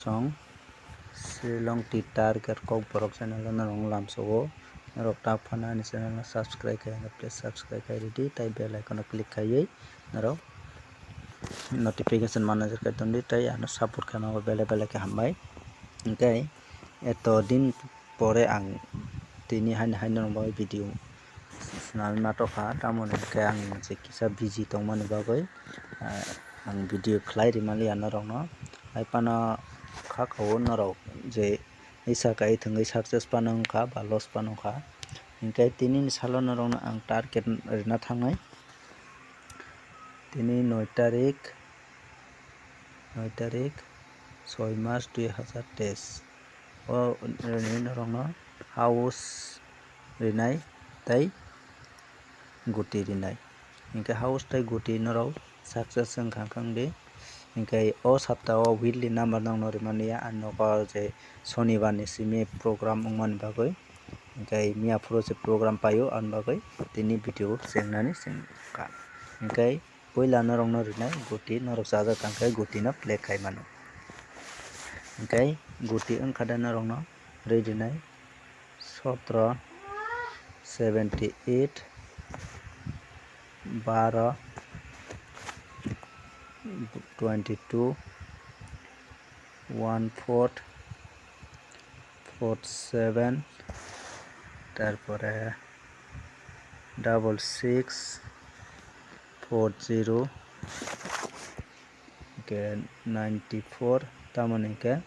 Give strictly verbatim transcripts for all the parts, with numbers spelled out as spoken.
Tong Shillong Titar Kokborok channel o norok lamsogo. Norok tak phano ani channel no subscribe khai, please subscribe khai ridi, tai bell icon o click khaiwi norok notification manager khai tondi, tai ano support khaima belai belai khe hambai. Hingkhe eto din pore ang tini haino haino norok bagwi video swnamwi ma tokha, tamoni hwnkhe ang je kisa busy tongmani bagwi, ah, ang video khlai rimaliya norokno. Hai phano kha kao norok je isa kai thwngwi success phano wngkha ba loss phano wngkha, hwnkhe tinini salo norokno ang target rwna thangnai. Tini noi tarik, noi tarik, soi mas dui hazar teis. O rwnwi norokno house rinai tei guti rinai. Hinkhe house tei guti norok success wngkha wngkha wngdi. Hinkhe o sapta o weekly number nokno rimani ya, ang nogo je sonibar ni simi program wngmani bagwi. Hinkhe miya phuru se program paio, aboni bagwi tini video chengnani chengkha. Hinkhe puila norokno rinai guti, norok chajak tangkhe guti no play khai mano. Hinkhe guti wngkha de norokno ri rinai sotro, seventy eight, baro, twenty two, one four, four seven, tarpore double six, four zero, hingke ninety four, tamoni hingke,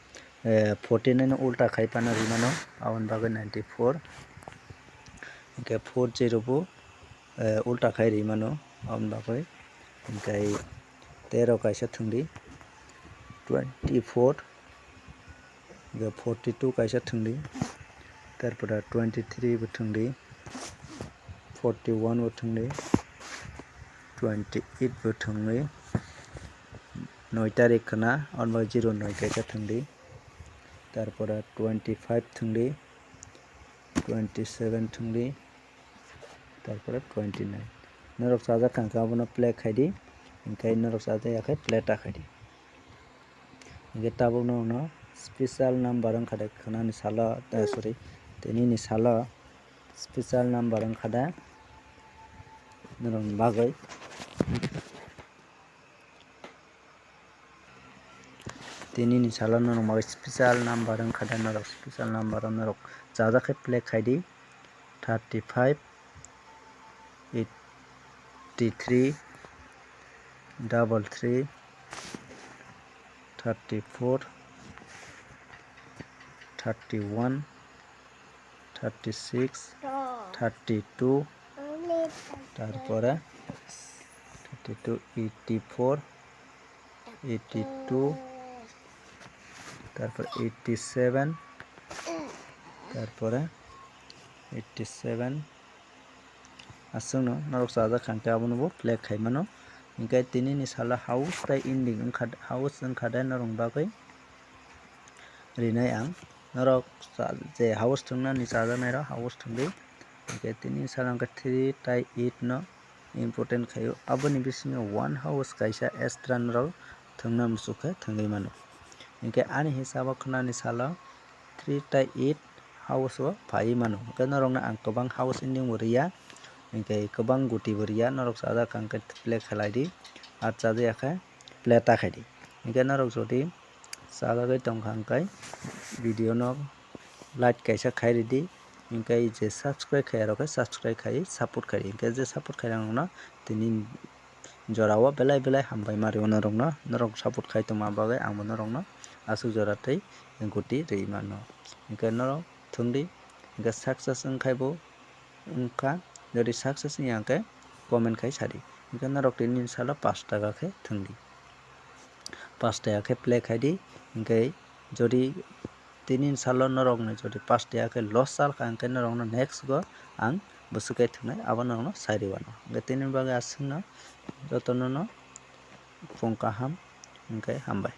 eh, forty nine no ulta khai phano rimano, aboni bagwi ninety four, hingke four zero bo, eh, ulta khai rimano, aboni bagwi hingke tero kaisa thwngdi, twenty four, hingke forty two kaisa thwngdi, tarpore twenty three bo thwngdi, forty one bo thwngdi, twenty eight bo thwngdi, noi tarik khna, aboni bagwi zero noi kaisa thwngdi, tarpore twenty five thwngdi, twenty seven thwngdi, tarpore twenty nine. Norok chajak kha hwnkhe abono play khaidi, hwnkhe norok chajak ya khe play ta khaidi. Hwnkhe tabuk norokno special number wngkha de khwnani salo, eh, sorry, tinini salo special number wngkha de norokni bagwi. Tinini salo norok bagwi special number wngkha de norok, special number o norok chajak khe play khaidi, thirty five, eighty three, double three, thirty four, thirty one, thirty six, thirty two, tarpore thirty two, eighty four, eighty two, tarpore eighty seven, tarpore eighty seven. Aswkno norok chajak kha hwnkhe abono bo play khai mano. Hwnkhe tinini salo house tei ending wngkha, house wngkha de norokni bagwi rinai ang. Norok cha-, je house thwngnani chajaknairok house thwngdi. Hwnkhe tini salo hwnkhe three tei eight no important khaio. Aboni bisingo one house kaisa extra norok thwngna muchuk khe thwngwi mano. Hwnkhe ani hisabo khwnani salo three tei eight house o phaiwi mano. Hwnkhe norokno ang kwbang house ending bo riya, hwnkhe kwbang guti bo riya, norok chajak kha hwnkhe play khlai di, ar chajak ya khe play ta khai di. Hwnkhe norok jodi chajagwi tongkha hwnkhe video no like kaisa khai ridi, hwnkhe je subscribe khaiya rok khe subscribe khai support khai di, hwnkhe je support khairok no tini jorao belai belai hambai ma rw norokno, norok support khai tongma bagwi ang bo norokno aswk jora tei guti rwi mano. Hwnkhe norok thwngdi, hwnkhe success wngkhai bo wngkha, jodi success wngya hwnkhe comment khai sadi. Hwnkhe norok tini salo pash taka khe thwngdi, pash taka khe play khaidi. Hwnkhe jodi tini salo norokni jodi pash taka khe loss chal kha, hwnkhe norokno next go ang bwswk khe thwngnai, abo norokno sai rwano. Hwnkhe tini bagwi aswkno jotono no phung kaham, hwnkhe hambai.